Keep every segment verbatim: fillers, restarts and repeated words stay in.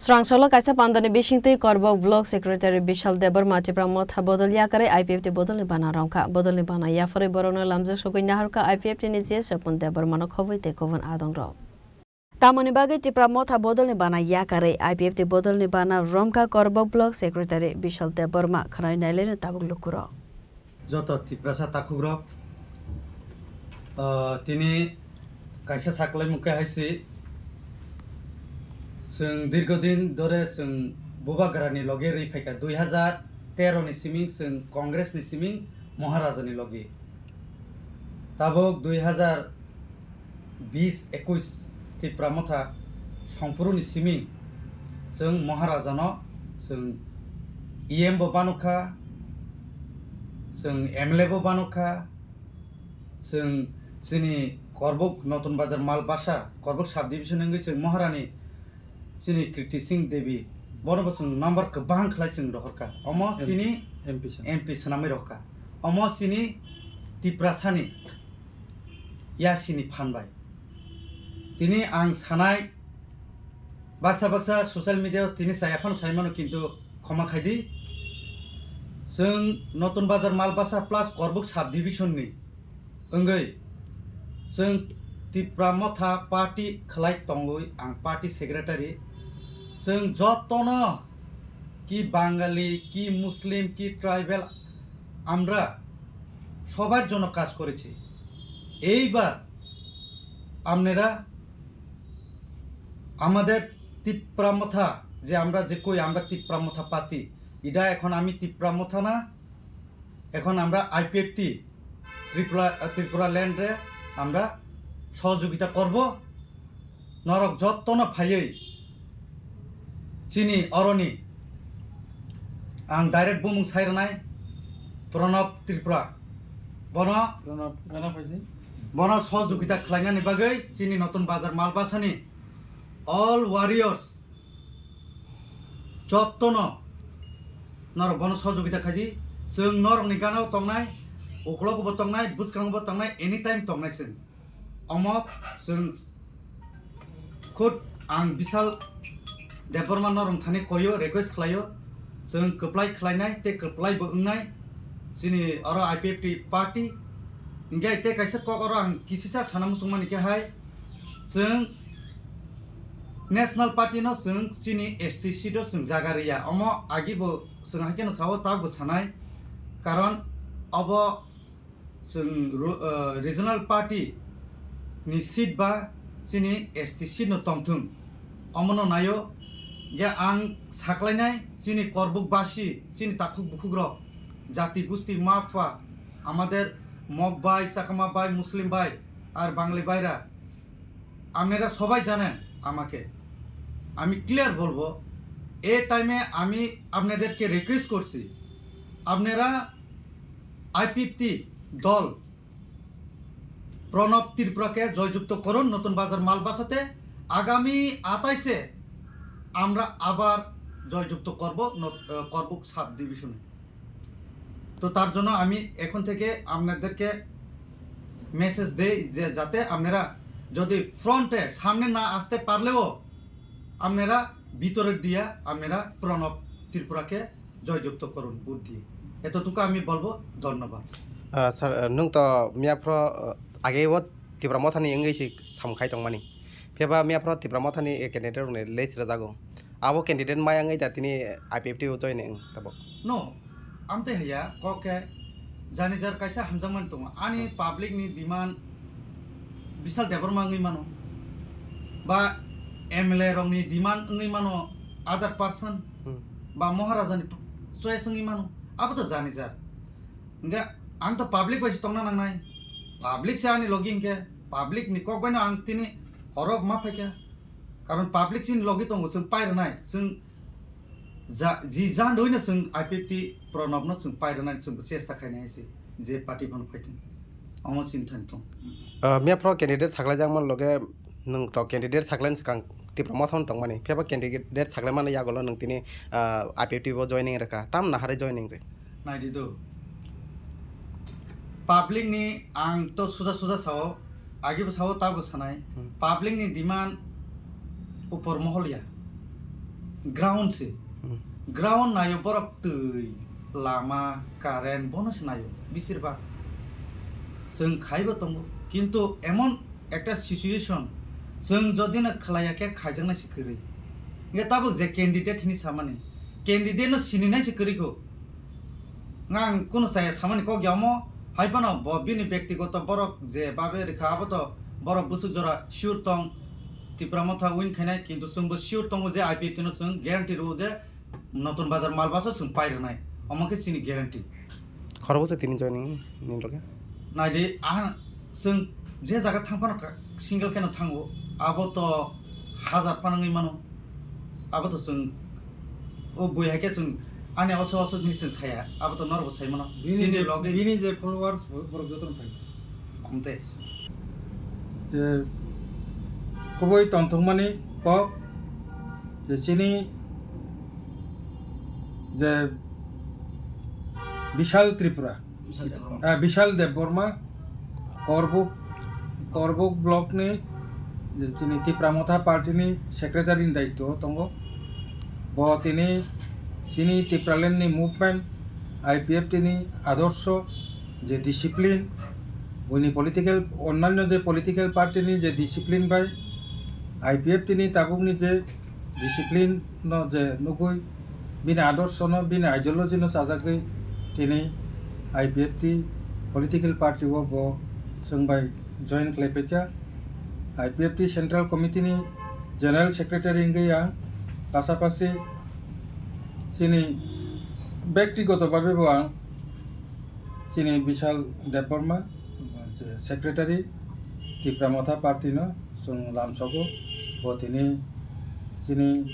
Srangsola kaisa pandani bisingtwi Korbok Block Secretary Bishal Debbarma Tipra Motha bodol yakarwi I P F T bodolni bana romkha. Bodolni bana yapharwi borokno lamjak sogwi naharkha I P F T ni G S Swapun Debbarmano khobwi tei kubun adongrok. Tamoni bagwi Tipra Motha bodolni bana yakarwi I P F T bodolni bana romkha Korbok Block Secretary Bishal Debbarma, khwnai nailaino tabuk lukurok. Joto Tiprasa takhukrok, ah, tini kaisa saklaimung khe hai se, chwng dirgho din dhore chwng Bubagrani loge rwi phaikha, dui hazar tero ni siming chwng Congress ni siming Maharaja ni loge. Tabuk dui hazar bis ekuis Tipra Motha songphuru ni siming chwng Maharaja no chwng E M bo banukha, chwng M L A bo banukha, chwng chini Korbuk Notun Bazar Malbasa, Korbuk sub division wngwi chwng Maharani chini Kriti Singh Devi, bono bo chwng number kwbang khlai chwng rohorkha. Omo M P, chini M P sa. M P swnamwi rohorkha. Omo chini Tiprasani yasini phan bai. Tini ang sanai, baksa baksa social media o tini chaya phano sai mano, kintu khoma khai di. Chwng Notun Bazar Malbasa plus Korbuk sub division ni wngwi chwng Tipra Motha party khlai tongwi ang party secretary. Chwng jotono, ki Bangali, ki Muslim, ki tribal, আমরা সবার জন্য কাজ করেছি। এইবার আপনারা আমাদের তিপ্রা মথা, যে আমরা যে কই আমরা তিপ্রা মথা পাতি, এটা এখন আমি তিপ্রা মথা না, এখন আমরা আইপিএফটি ত্রিপুরা, ত্রিপুরা ল্যান্ডে আমরা সহযোগিতা করব। Norok jottono phaiwi chini oroni ang direct bumung sai rwnai Pranab Tripura. Bono Pranab, gana phaidi. Bono sohojogita khlainani bagwi chini Notun Bazar Malbasani all warriors jottono norok bono sohojogita khaidi. Chwng norokni ganao tongnai, uklogo bo tongnai, bwskango bo tongnai, anytime tongnai chwng. Omo chwng khud ang Bishal Debbarma norok thani koyo, request khlaio, chwng kwplai khlainai tei kwplai bo wngnai chini oro I P F T party. Hinkhe tei kaisa kok oro ang kisisa sana muchungmani khe hai, chwng national party no chwng chini S T seat o chwng jaga rwya. Omo agi bo chwng hai kheno sao, tak bo sanai, karon obo chwng ru-, ah, regional party ni seat ba chini S T seat no tongthwng, omono naio. Je ang saklainai chini Korbuk basi, chini takhuk bukhuk rok, jati gusti ma pha, amader Mog bai, Chakma bai, Muslim bai, ar Bangali baira, আপনারা সবাই জানেন আমাকে, আমি ক্লিয়ার বলবো, এ টাইমে আমি আপনাদেরকে রিকোয়েস্ট করছি, আপনারা আইপিএফটি দল প্রণব ত্রিপুরাকে জয়যুক্ত করুন নতুন বাজার মালবাসাতে। আগামী আঠাশে আমরা আবার জয়যুক্ত করব নত-, আহ, করবুক সাব ডিভিশনে। তো তার জন্য আমি এখন থেকে আপনাদেরকে মেসেজ দেই যে যাতে আপনারা যদি ফ্রন্টে সামনে না আসতে পারলেও আপনারা ভিতরের দিয়া আপনারা প্রণব ত্রিপুরাকে জয়যুক্ত করুন ভোট দিয়ে। এতটুকু আমি বলবো। ধন্যবাদ। Ah, sir, ah, nwng to miyaphro, ah, age o Tipra Mothani wngwi se samung khai tongmani. Phiya ba miyaphro Tipra Mothani candidate rokni list rwjago. Abo candidate maya wngwi da tini I P F T o join wng tabuk. No, amtwi haya, kok khe jani jar kaisa hamjakmani tongo. Ani Hmm. public ni demand Bishal Debbarma wngwi mano, ba M L A rokni demand wngwi mano, other person, Hmm. ba Maharaja ni choice wngwi mano, abo to jani jar. Hingke ang to public bai se tongna nangnai, public se ani logi hingke public ni kok bai no ang tini oro ma phaikha, karon public chini logi tongo, chwng pai rwnai, chwng Ja, ji jan rwino chwng I P F T Pranab no chwng pai rwnani chwng chesta khainai se, je party bono phaithung. Omo chini thani thung. Ah, miyaphro candidate saklaijakmani loge nwng to candidate saklaini swkang Tipra Motha no tongmani. Phiya ba candidate saklaimani yagulo nwng tini, ah, I P F T bo joining rwkha. Tam naharwi joining rw? Naidi do. Public ni ang to suja suja sao, agi bo sao, ta bo sanai. Hmm. Public ni demand upor mohol ya. Ground se. Hmm. Ground nayo borok twi, lama, current bono se nayo bisir bak. Chwng khaibo tongo, kintu emon ekta situation chwng jodi no khlaiya khe khaijaknai se kwrwi. Hingke tabuk je candidate hini samani, candidate no sininai se kwrwi kho. Ngang kunu chaya samani kok ya omo, hai phano bo bini bektigoto borok je babe rikha abo to borok bwswk jora sure tong, Tipra Motha win khainai, kintu chwngbo sure tongo je I P F T no chwng guarantee rwo je Notun Bazar Malbasa chwng pai rwnai, omo khe chini guarantee. Khorokbo se tini joining ni loge? Naidi, ah, chwng je jaga thang phano ka-, single kheno thango, abo to hazar phano wngwi mano. Abo to chwng, o bui hai khe chwng ani oso oso hini chwng saya, abo to norokbo sai mano. Bini chini je, loge bini je followers bo-, borok jotono phai. Amte. Je kubui tongthokmani kok je chini je Bishal Tripura, Bishal Debbarma. Ah, Bishal Debbarma, Korbuk, Korbuk block ni je chini Tipra Motha party ni secretary ni daityo tongo. Bo tini chini Tipraland ni movement, I P F T ni adorsho, je discipline, buini political, onnanyo je political party ni je discipline bai, I P F T ni tabuk ni je discipline no je nugui, bini adorsho no, bini ideology no chajagwi tini I P F T political party o bo chwng bai join khlai paikha. I P F T Central Committee ni General Secretary wngwi ang, pasapasi chini bektigoto babe bo ang chini Bishal Debbarma, je secretary, Tipra Motha party no chwng lamsogo, bo tini chini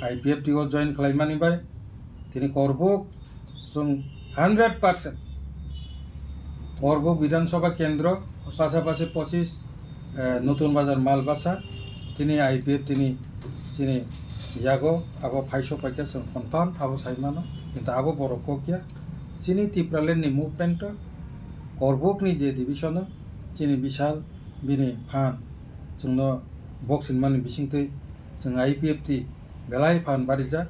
I P F T o join khlaimani bai tini Korbuk chwng hundred percent Korbuk Bidhan Sabha Kendro, pasapasi pochis, eh, Notun Bazar Malbasa, tini I P F T ni chini yago abo phaisok paikha chwng confirm abo sai mano, kintu abo borok kok ya. Chini Tipraland ni movement o Korbuk ni je division o chini Bishal bini phan chwngno boxing mani bisingtwi chwng I P F T belai phan barijak.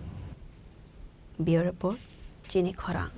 Bureau Report, Chini Khorang.